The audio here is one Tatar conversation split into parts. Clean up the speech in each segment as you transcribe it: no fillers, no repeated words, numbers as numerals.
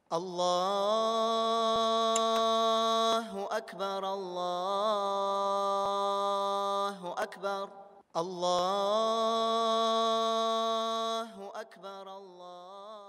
الله أكبر الله أكبر الله أكبر الله.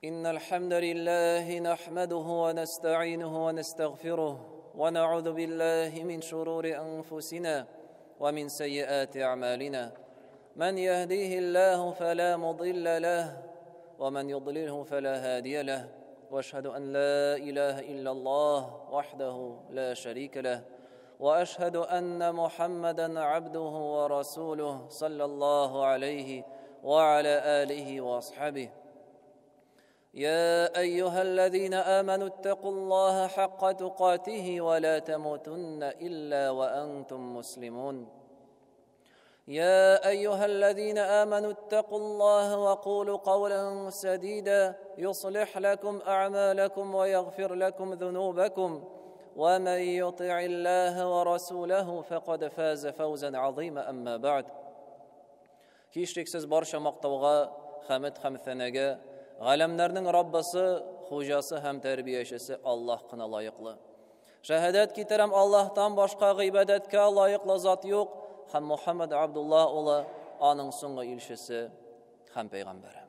إن الحمد لله نحمده ونستعينه ونستغفره ونعوذ بالله من شرور أنفسنا ومن سيئات أعمالنا. من يهديه الله فلا مضل له ومن يضلله فلا هادي له، واشهد أن لا إله إلا الله وحده لا شريك له، وأشهد أن محمدا عبده ورسوله صلى الله عليه وعلى آله وأصحابه. يا أيها الذين آمنوا اتقوا الله حق تقاته ولا تموتن إلا وأنتم مسلمون. يا أيها الذين آمنوا اتقوا الله وقولوا قولا سديدا يصلح لكم أعمالكم ويغفر لكم ذنوبكم، ومن يطع الله ورسوله فقد فاز فوزا عظيما. أما بعد. Һичшиксез барча мактауга, хәмд һәм сәнәгә галәмнәрнең Раббысы, хуҗасы һәм тәрбиячесе Аллаһ кына лаеклы. Шәһадәт китерәм, Аллаһтан башка гыйбадәткә лаеклы зат юк, һәм Мухаммад Абдулла улы аның соңгы илчесе һәм пәйгамбәре.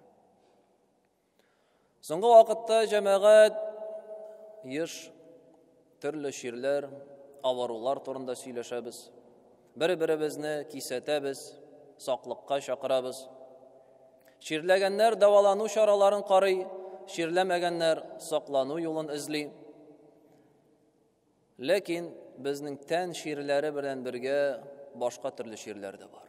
Соңгы вакытта җәмәгать еш төрле чирләр, авырулар турында сөйләшәбез. Бер-беребезне кисәтәбез, саклыкка чакырабыз. Чирләгәннәр дәвалану чараларын карый, чирләмәгәннәр саклану юлын эзли. Ләкин безнең тән чирләре белән бергә башка төрле чирләр дә бар.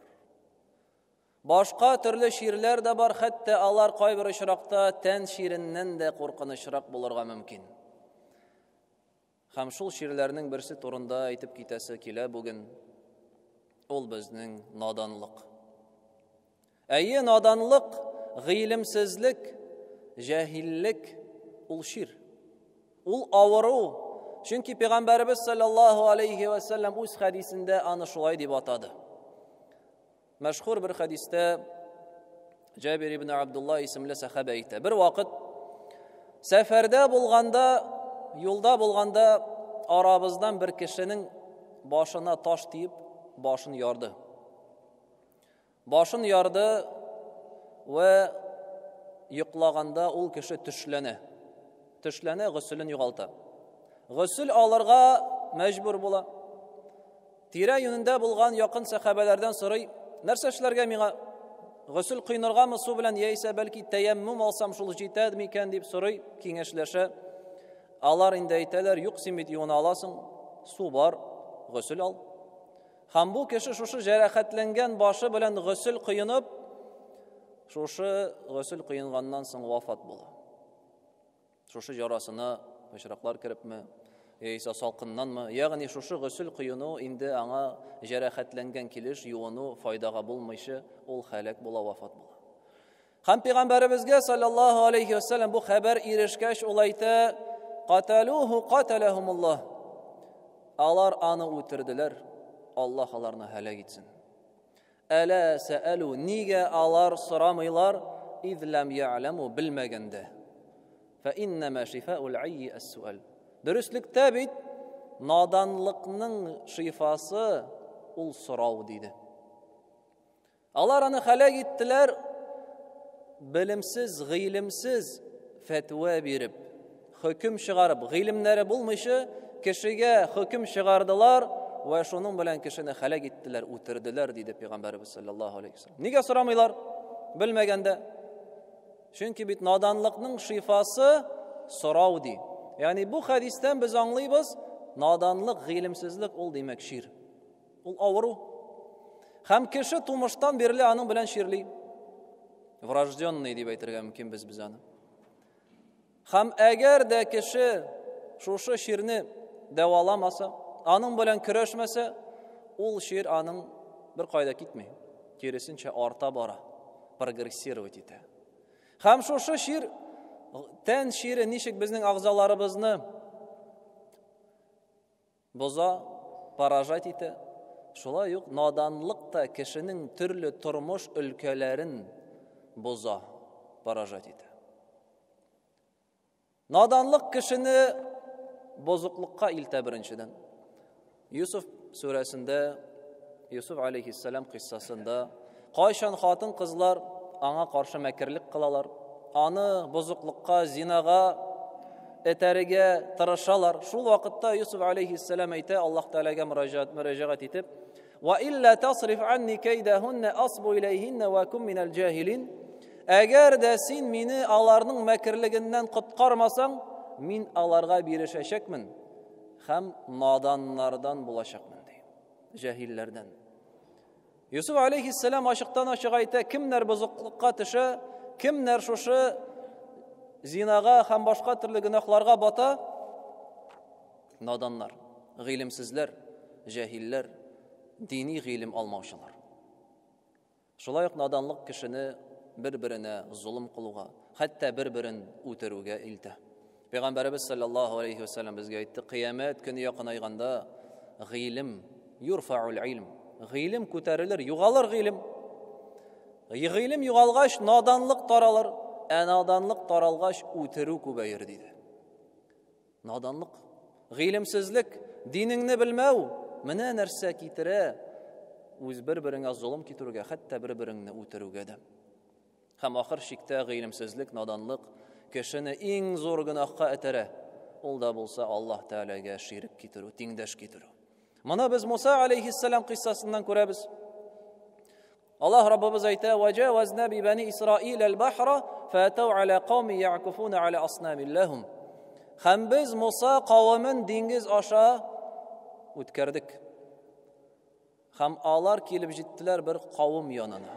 Башка төрле чирләр дә бар, хәтта алар кайбер очракта тән чиреннән дә куркынычрак булырга мөмкин. Һәм шул чирләрнең берсе турында әйтеп китәсе килә бүген. Ул безнең наданлык. Әйе, наданлык, гыйлемсезлек, җәһиллек ул чир. Ул авыру. Чөнки Пәйгамбәребез саллаллаһу алейхи ва саллям үз хәдисендә аны шулай дип атады. Мәшһүр бер хәдистә Җабир ибн Абдулла исемле сәхабә әйтә. Бер вакыт сәфәрдә булганда, юлда булганда арабыздан бер кешенең башына таш тиеп, башын ярды. Башын ярды вә йоклаганда ул кеше төшләнә. Төшләнә, гөселен югалта. Гөсел алырга мәҗбүр була. Тирә-юнендә булган якын сәхабәләрдән сорый, нәрсә эшләргә миңа? Гөсел кыйныргамы су белән, яисә бәлки тәяммум алсам шул җитә микән дип сорый, киңәшләшә. Алар инде әйтәләр, юк, син бит юына аласың, су бар, гөсел ал. Һәм бу кеше шушы җәрәхәтләнгән башы белән гөсел кыйнып, шушы гөсел кыйнганнан соң вафат була. Шушы ярасына пычраклар керепме, яисә салкыннанмы, ягъни шушы гөсел кыйну инде аңа җәрәхәтләнгән килеш юыну файдага булмыйча, ул һәлак була, вафат була. Һәм пәйгамбәребезгә саллаллаһу алейхи ва саллям бу хәбәр ирешкәч, ул әйтә: "Каталуху каталахумуллаһ." Алар аны үтерделәр. Аллаһ аларны һәлак итсен. Әлә сәәлу, нигә алар сорамыйлар? Из лам я'ламу, белмәгәндә. Фә иннәмә шифаул айи ас-суал. Дөреслектә бит наданлыкның шифасы ул сорау, диде. Алар аны һәлак иттеләр, белемсез, гыйлемсез фәтва биреп, хөкем чыгарып, гыйлемнәре булмыйча кешегә хөкем чыгардылар ва шуның белән кешене һәлак иттеләр, үтерделәр, диде Пәйгамбәребез саллаллаһу алейхи вәсәлләм. Нигә сорамыйлар? Белмәгәндә. Чөнки бит наданлыкның шифасы сорау ди. Ягъни бу хәдистән без аңлыйбыз, наданлык, гыйлемсезлек ул димәк чир. Ул авыру. Һәм кеше тумыштан бирле аның белән чирли. Врожденный дип әйтергә мөмкин без аны. Һәм әгәр дә кеше шушы чирне дәваламаса, аның белән көрәшмәсә, ул чир аның бер кайда китми. Киресенчә арта бара, прогрессировать итә. Һәм шушы чир, тән чире ничек безнең агъзаларыбызны боза, поражать итә, шулай ук наданлык та кешенең төрле тормыш өлкәләрен боза. поражать итә. Наданлык кешене бозыклыкка илтә беренчедән. Юсуф сүрәсендә, Юсуф алейхиссалам кыйссасында кайчан хатын-кызлар аңа каршы мәкерлек кылалар, аны бозыклыкка, зинага этәрергә тырышалар. Шул вакытта Юсуф алейхиссалам әйтә, Аллаһ Тәгаләгә мөрәҗәгать мөрәҗәгать итеп: "Ва илла тасриф анни кайдахунна асбу илайһинна ва кум минал җаһилин." Әгәр дә син мине аларның мәкерлегеннән коткармасаң, мин аларга бирешәчәкмен һәм наданнардан булачакмын, ди. Җаһилләрдән. Юсуф алейхиссалам ачыктан ачык әйтә, кемнәр бозыклыкка төшә, кемнәр шушы зинага һәм башка төрле гөнаһларга бата, наданнар, гыйлемсезләр, җаһилләр, дини гыйлем алмаучылар. Шулай ук наданлык кешене бер-беренә золым кылуга, хәтта бер-берен үтерүгә илтә. Пәйгамбәребез саллаллаһу алейхи ва саллям безгә әйтте, кыямәт көне якынайганда гыйлем, юрфаул илм, гыйлем күтәрелер, югалыр гыйлем. Гыйлем югалгач, наданлык таралыр, ә наданлык таралгач, үтерү күбәер, диде. Наданлык, гыйлемсезлек, динеңне белмәү менә нәрсә китерә үз бер-береңә золым китерүгә, хәтта бер-береңне үтерүгә дә. Һәм ахыр чиктә гыйлемсезлек, наданлык кешене иң зур гөнаһка этәрә. Ул да булса Аллаһ Тәгаләгә ширек китерү, тиңдәш китерү. Моны без Муса алейхиссалам кыйссасыннан күрәбез. Аллаһ Раббыбыз әйтә: "Ваҗавазна би бани Исраил аль-бахра фатау аля кауми яъкуфуна аля аснамин лахум." Һәм без Муса кавемен диңгез аша үткәрдек. Һәм алар килеп җиттеләр бер кавым янына.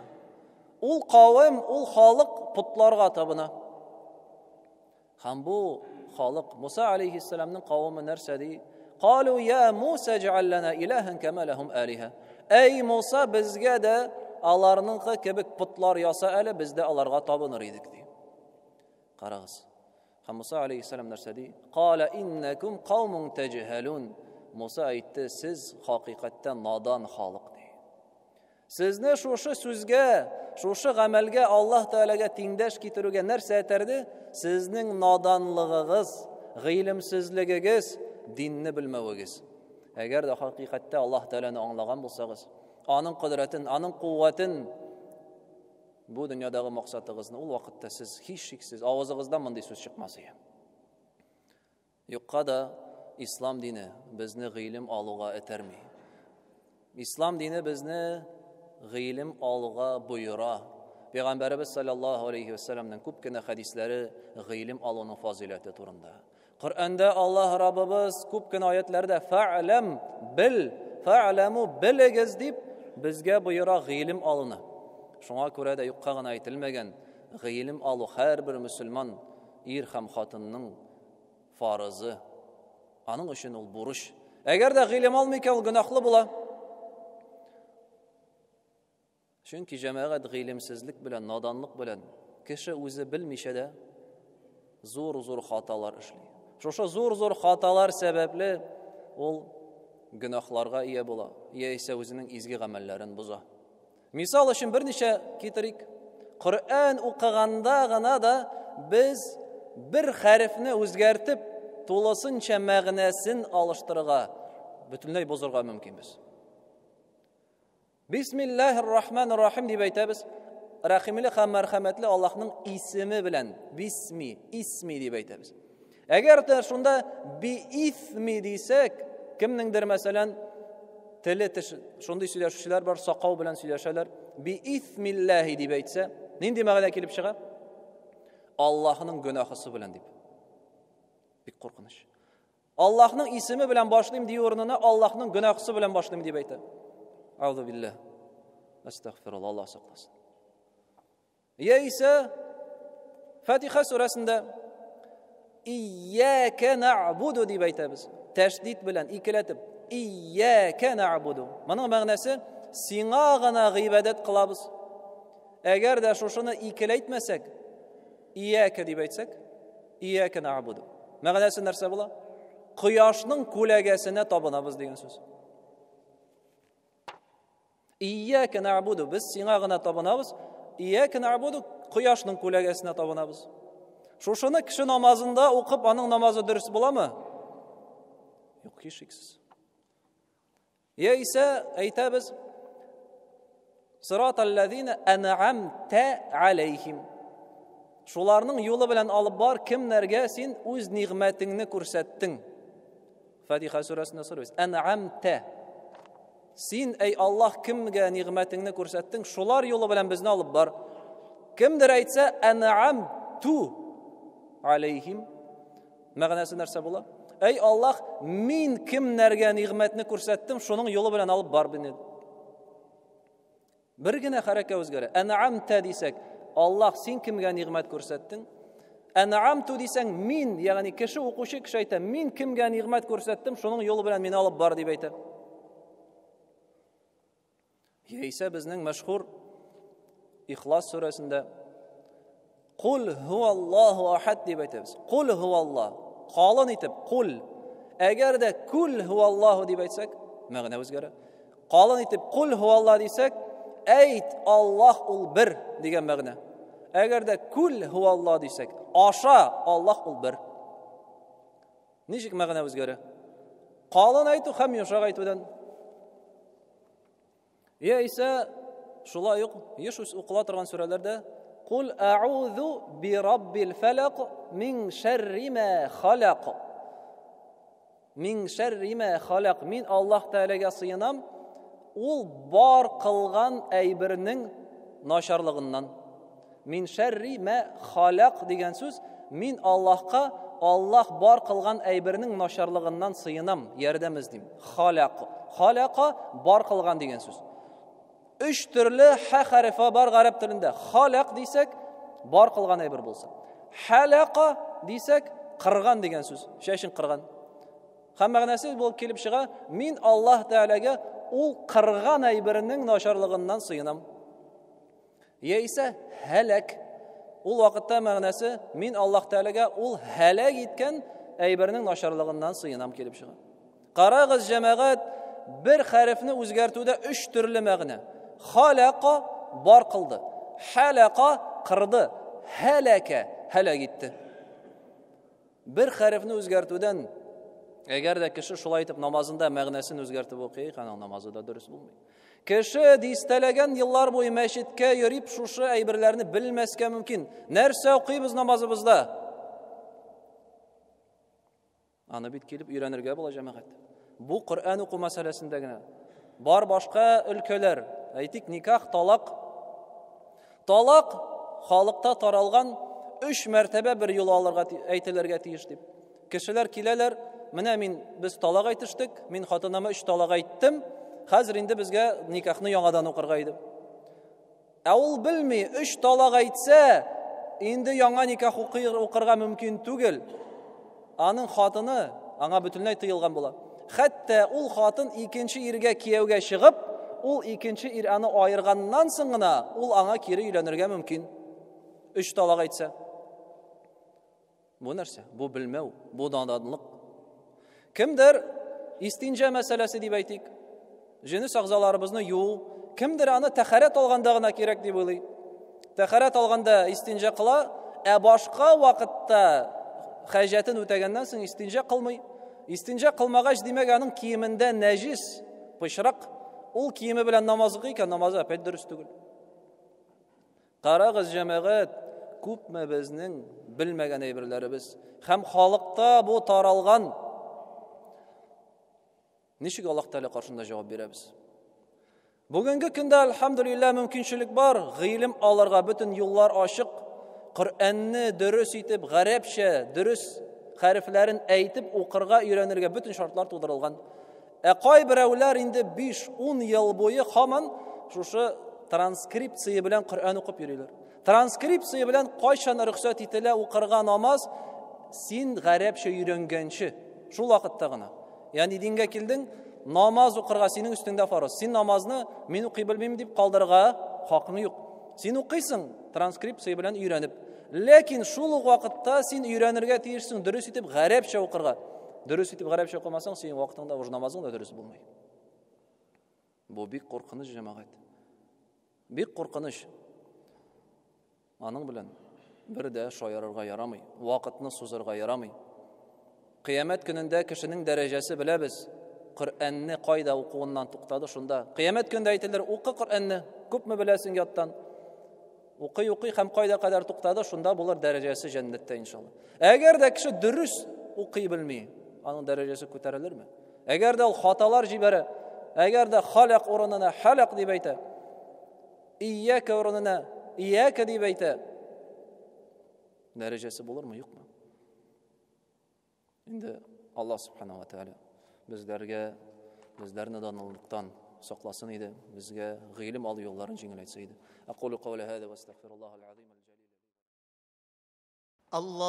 Ул кавым, ул халык потларга табына. Һәм бу халык Муса алейхиссәламның кавымы нәрсә ди? Калу я Муса җәгәл лана илаһан кама лахум алиһа. Әй Муса, безгә дә аларныңкы кебек потлар яса әле, без дә аларга табыныр идек ди. Карагыз. Һәм Муса алейхиссәлам нәрсә ди? Кала иннакум каумун таҗһалун. Муса әйтте, сез хакыйкатьтә надан халык ди. Сезне шушы сүзгә, шушы гамәлгә Аллаһ Тәгаләгә тиңдәш китерүгә нәрсә этәрде? Сезнең наданлыгыгыз, гыйлемсезлегегез, динне белмәвегез. Әгәр дә хакыйкатьтә Аллаһ Тәгаләне аңлаган булсагыз, аның кодрәтен, аның куәтен, бу дөньядагы максатыгызны ул вакытта сез һичшиксез авызыгыздан мондый сүз чыкмас иде. Юкка да ислам дине безне гыйлем алуга этәрми. Ислам дине безне гыйлем алуга боера. Пәйгамбәребез саллаллаһу алейхи ва салламның күп кенә хәдисләре гыйлем алуның фазыйләте турында. Коръәндә Аллаһ Раббыбыз күп кенә аятләрдә фә'ләм бел, фә'ләму белегез дип безгә боера гыйлем алуны. Шуңа күрә дә юкка гына әйтелмәгән, гыйлем алу һәрбер мөселман ир һәм хатынның фарызы. Аның өчен ул бурыч. Әгәр дә гыйлем алмый икән, ул гөнаһлы була. Чөнки җәмәгать гыйлемсезлек белән, наданлык белән кеше үзе белмичә дә зур-зур хаталар эшли. Шушы зур-зур хаталар сәбәпле ул гөнаһларга ия була, яисә үзенең изге гамәлләрен боза. Мисал өчен берничә китерик. Коръән укыганда гына да без бер хәрефне үзгәртеп, тулысынча мәгънәсен алыштырырга, бөтенләй бозырга мөмкинбез. Бисмиллаһир рахманир рахим дип әйтәбез. Рәхимле һәм мәрхәмәтле Аллаһның исеме белән бисми, исми дип әйтәбез. Әгәр дә шунда биисми дисәк, кемнеңдер мәсәлән теле теш, шундый сөйләшүчеләр бар, сакау белән сөйләшәләр. Биисмиллаһи дип әйтсә, нинди мәгънә килеп чыга? Аллаһның гөнаһысы белән дип. Бик куркыныч. Аллаһның исеме белән башлыйм дию урынына Аллаһның гөнаһысы белән башлыйм дип әйтә. Аузу биллаһ. Астагфирулла, Аллаһ сакласын. Яисә Фатиха сүрәсендә Ияка нa'буду дип әйтәбез. Тәшдид белән икеләтеп Ияка нa'буду. Моның мәгънәсе сиңа гына гыйбадәт кылабыз. Әгәр дә шушыны икеләйтмәсәк, Ияка дип әйтсәк, Ияка нa'буду. Мәгънәсе нәрсә була? Кояшның күләгәсенә табынабыз дигән сүз. Ияка нa'буду, без сиңа гына табынабыз. Ияка нa'буду, кояшның күләгәсенә табынабыз. Шушыны кеше намазында укып, аның намазы дөрес буламы? Юк, һичшиксез. Яисә әйтәбез, Сираталлазина ан'амта алейхим. Шуларның юлы белән алып бар, кемнәргә син үз нигъмәтеңне күрсәттең. Фатиха сүрәсендә сорыйбыз. Ан'амта. Син, әй Аллаһ, кемгә нигъмәтеңне күрсәттең, шулар юлы белән безне алып бар. Кемдер әйтсә, ан'амту алейхим. Мәгънәсе нәрсә була? Әй Аллаһ, мин кемнәргә нигъмәтне күрсәттем, шуның юлы белән алып бар мине. Бер генә хәрәкә үзгәрә. Ән'амта дисәк, Аллаһ, син кемгә нигъмәт күрсәттең? Ән'амту дисәң, мин, ягъни кеше укучы кеше әйтә, мин кемгә нигъмәт күрсәттем, шуның юлы белән мине алып бар дип әйтә. Яисә безнең мәшһүр Ихлас сүрәсендә Кул һуаллаһу ахад дип әйтәбез. Кул һуаллаһ. Калын итеп кул. Әгәр дә кул һуаллаһу дип әйтсәк, мәгънә үзгәрә. Калын итеп кул һуаллаһ дисәк, әйт Аллаһ ул бер дигән мәгънә. Әгәр дә кул һуаллаһ дисәк, аша Аллаһ ул бер. Ничек мәгънә үзгәрә? Калын әйтү һәм йомшак әйтүдән. Яисә шулай ук еш укыла торган сүрәләрдә Кул а'узу би раббил фалак мин шәрри ма халак. Мин шәрри ма халак. Мин Аллаһ Тәгаләгә сыенам, ул бар кылган әйбернең начарлыгыннан. Мин шәрри мә халяк дигән сүз, мин Аллаһка Аллаһ бар кылган әйбернең начарлыгыннан сыенам, ярдәм эзлим. Халяк. Халяка бар кылган дигән сүз. Өч төрле ха хәрефе бар гарәп телендә. Халяк дисәк, бар кылган әйбер булса. Халяка дисәк, кырган дигән сүз, чәчен кырган. Һәм мәгънәсе булып килеп чыга, мин Аллаһ Тәгаләгә ул кырган әйбернең начарлыгыннан сыенам. Яисә һәлак. Ул вакытта мәгънәсе мин Аллаһ Тәгаләгә ул һәлак иткән әйбернең начарлыгыннан сыенам килеп чыга. Карагыз, җәмәгать, бер хәрефне үзгәртүдә өч төрле мәгънә. Халака бар кылды. Халака кырды. Һәләкә һәлак итте. Бер хәрефне үзгәртүдән әгәр дә кеше шулай итеп намазында мәгънәсен үзгәртеп укый икән, аның намазы да дөрес булмый. Кеше дистәләгән еллар буе мәчеткә йөреп шушы әйберләрне белмәскә мөмкин. Нәрсә укыйбыз намазыбызда? Аны бит килеп өйрәнергә була, җәмәгать. Бу Коръән уку мәсьәләсендә генә. Бар башка өлкәләр, әйтик, никах, талак. Талак халыкта таралган өч мәртәбә бер юлы алырга әйтелергә тиеш дип. Кешеләр киләләр, менә мин без талак әйтештек, мин хатыныма өч талак әйттем, хәзер инде безгә никахны яңадан укырга иде. Ә ул белми, өч талак әйтсә, инде яңа никах укырга мөмкин түгел. Аның хатыны аңа бөтенләй тыелган була. Хәтта ул хатын икенче иргә кияүгә чыгып, ул икенче ир аны аерганнан соң гына ул аңа кире өйләнергә мөмкин. Өч талак әйтсә. Бу нәрсә? Бу белмәү, бу наданлык. Кемдер истинҗа мәсьәләсе дип әйтик, җенес әгъзаларыбызны юу, кемдер аны тәхәрәт алганда гына кирәк дип уйлый. Тәхәрәт алганда истинҗа кыла, ә башка вакытта хаҗәтен үтәгәннән соң истинҗа кылмый. Истинҗа кылмагач, димәк, аның киемендә нәҗис, пычрак. Ул киеме белән намаз укый икән, намазы опять дөрес түгел. Карагыз, җәмәгать, күпме безнең белмәгән әйберләребез һәм халыкта бу таралган. Ничек Аллаһ Тәгалә каршында җавап бирәбез? Бүгенге көндә альхамдулилла мөмкинчелек бар, гыйлем алырга бөтен юллар ачык. Коръәнне дөрес итеп, гарәпчә дөрес хәрефләрен әйтеп укырга өйрәнергә бөтен шартлар тудырылган. Ә кайберәүләр инде 5-10 ел буе һаман шушы транскрипция белән Коръән укып йөриләр. Транскрипция белән кайчан рөхсәт ителә укырга намаз? Син гарәпчә өйрәнгәнче, шул вакытта гына. Ягъни дингә килдең, намаз укырга синең өстеңдә фарыз. Син намазны мин укый белмим дип калдырырга хакың юк. Син укыйсың транскрипция белән өйрәнеп. Ләкин шул ук вакытта син өйрәнергә тиешсең дөрес итеп гарәпчә укырга. Дөрес итеп гарәпчә укымасаң, синең вакытыңда уже намазың да дөрес булмый. Бу бик куркыныч, җәмәгать. Бик куркыныч. Аның белән бер дә шаярырга ярамый, вакытны сузырга ярамый. Кыямәт көнендә кешенең дәрәҗәсе беләбез. Коръәнне кайда укуыннан туктады шунда. Кыямәт көнендә әйтелер, укы Коръәнне, күпме беләсең яттан. Укый, укый һәм кайда кадәр туктады, шунда булыр дәрәҗәсе җәннәттә иншалла. Әгәр дә кеше дөрес укый белми, аның дәрәҗәсе күтәрелерме? Әгәр дә ул хаталар җибәрә, әгәр дә халяк урынына халяк дип әйтә, ияка урынына ияка дип әйтә, дәрәҗәсе булырмы, юкмы? Инде Аллаһ субхана ва тааля безләргә безләрне данлыктан сакласын иде, безгә гыйлем алу юлларын җиңеләйтсә иде. Акулу каули һаза ва астагфируллаһал азим. Аллаһу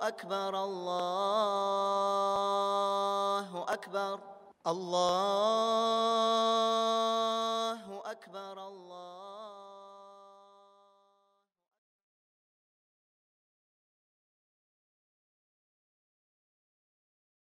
акбар, Аллаһу акбар, Аллаһу